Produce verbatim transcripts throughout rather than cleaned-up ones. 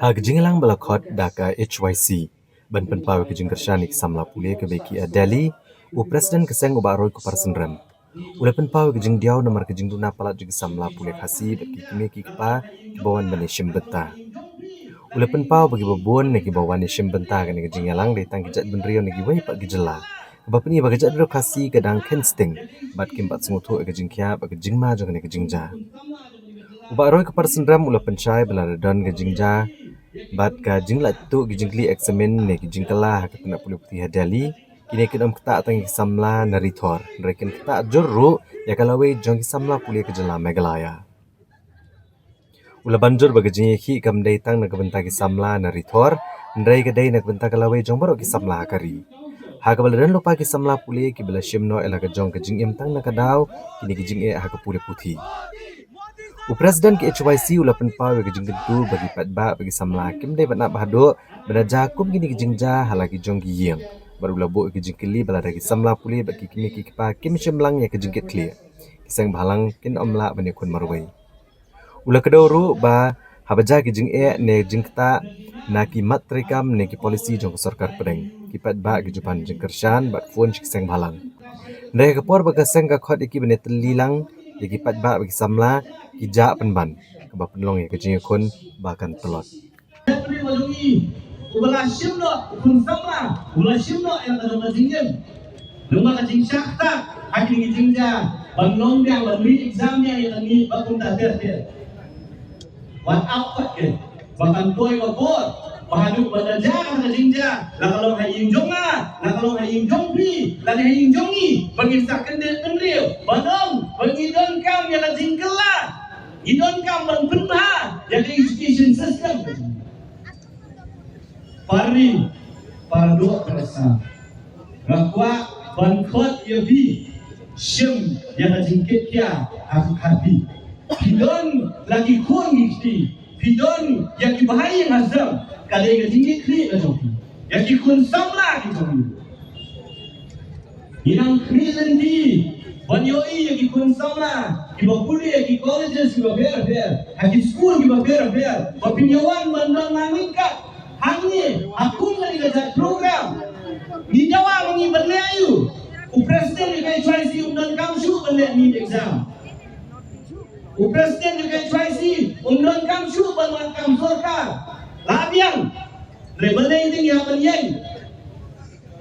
Ha ka jingïalang ba la khot da ka H Y C ban pynpaw ïa ka jingkyrshan ïa ki samla pule kaba ïakhih ha Delhi, u President ka seng u Bah Roy Kupar Synrem u la pynpaw ïa ka jingdiaw namar ka jingduna palat jong ki samla pule Khasi bad ki kmie ki kpa kiba wan ban ïashim bynta. U la pynpaw ba kiba bun na kiba wan ïashim bynta ha kane ka jingïalang dei tang ki jaitbynriew na kiwei pat ki jylla, kaba pyni ba ka jaitbynriew Khasi ka dang kheiñ sting bad kim pat sngewthuh ïa ka jingkhia bad ka jingma jong kane ka jingjia. U Bah Roy Kupar Synrem u la pynshai ba lada don ka jingjia bad ka jinglait tuh ki jingkylli examine ne ki jingkylla ha ka tnat pule puthi ha Delhi, kine kin ym ktah tang ïa ki samla na Ri Thor, hynrei kin ktah jur ruh ïa ka lawei jong ki samla pule ka jylla Meghalaya. U la ban jur ba ka jingïakhih kam dei tang na ka bynta ki samla na Ri Thor, hynrei ka dei na ka bynta ka lawei jong baroh ki samla ha ka ri, ha kaba la don lypa ki samla pule kiba la shim noh ïa la ka jong ka jingim tang na ka daw kine ki jingeh ha ka pule puthi. U President ka H Y C u la pynpaw ïa ka jingkyntu ba ki paidbah bad ki samla kim dei ban ap haduh ban da jia kum kine ki jingjia ha la ki jong ki ïing, bad u la buh ïa ka jingkylli ba lada ki samla pule bad ki kmie ki kpa kim shim lang ïa ka jingkitkhlieh, ki seng bhalang kin ym lah ban ïakhun marwei. U la kdew ruh ba haba jia ki jingeh ne jingktah na ki mat treikam ne ki polisi jong ka sorkar pdeng, ki paidbah ki ju pan jingkyrshan bad phone sha ki seng bhalang. Hynrei ha ka por ba ka seng ka khot ïa ki ban ïatylli lang ïa ki paidbah bad ki samla, ki jah pynban, kaba pynlong ïa ka jingïakhun ba kan tlot. Uba la shim noh, u khun samla uba la shim noh ïa ka jong ka jingim. Namar ka jingshah ktah ha kine ki jingjia, ban long biang, ban mih exam biang ïa kane ba kumta ter ter. Wat ap pat ke ba kan poi ka por ba haduh ban da jia ka jingjia, la ka long ha ïing jong nga, la ka long ha ïing jong phi, la ka ha ïing jong ngi, ba ngin sa kyndit bynriew ban ong ba ngi donkam ïa ka jingkylla, ngi donkam ban pynbha ïa ka education system. Para ri, para doh, para sam, nga kwah ban khot ïa phi, shim ïa ka jingkitkhia ha, ha phi. Phi don la ki khun ki kti, phi don ïa ki bahaïing hasem, ka dei ka jingkitkhlieh ka jong phi ïa ki khun samla ki jong phi. Ngi nang khmih lynti ban ïohi ïa ki khun samla kiba pule ha ki colleges kiba pher pher, ha ki skul kiba pher pher, ba phin ïa wan ban don nangmih kat hangne ha kum kane ka jait program. Ngi dawa ba ngi ban leh aïu? U president ka H Y C um donkam shuh ban leh NEET exam. U president ka H Y C um donkam shuh ban wan kam sorkar. La biang. Re balei ding ïa ban ïeng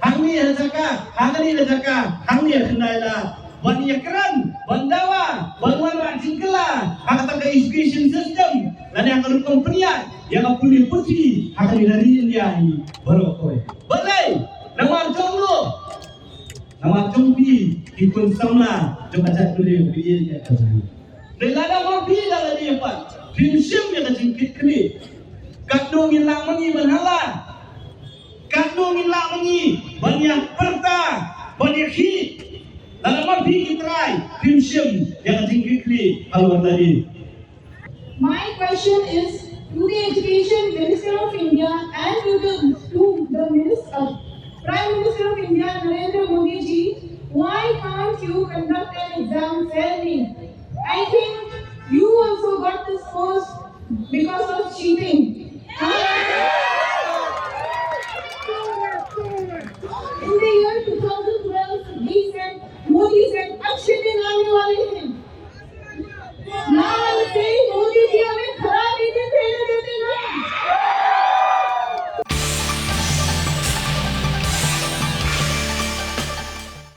hangne ha jaka, hangne ha jaka, hangne ha Khyndai Lad, ban ïakren, ban dawa, ban wanrah jingkylla ha kata ka education system, lane ha ka rukom pynïaid ïa ka pule puthi ha kane ka ri India hi baroh kawei. Balei? Namar jong no? Namar jong phi ki khun samla jong ka jaitbynriew ka ïa ka jong. Dei lada ma phi da lade pat phim shim ïa ka jingkitkhlieh, katno ngin lah ma ngi ban hala? Katno ngin lah ma ngi ban ïa pyrta, ban ïa khih? Lada ma phi ki trai phim shim ïa ka jingkitkhlieh halor lade. My question is to the Education Minister of India and to the, to the Minister, Prime Minister of India, Narendra Modi ji, why can't you conduct an exam fairly? I think you also got this post because of cheating.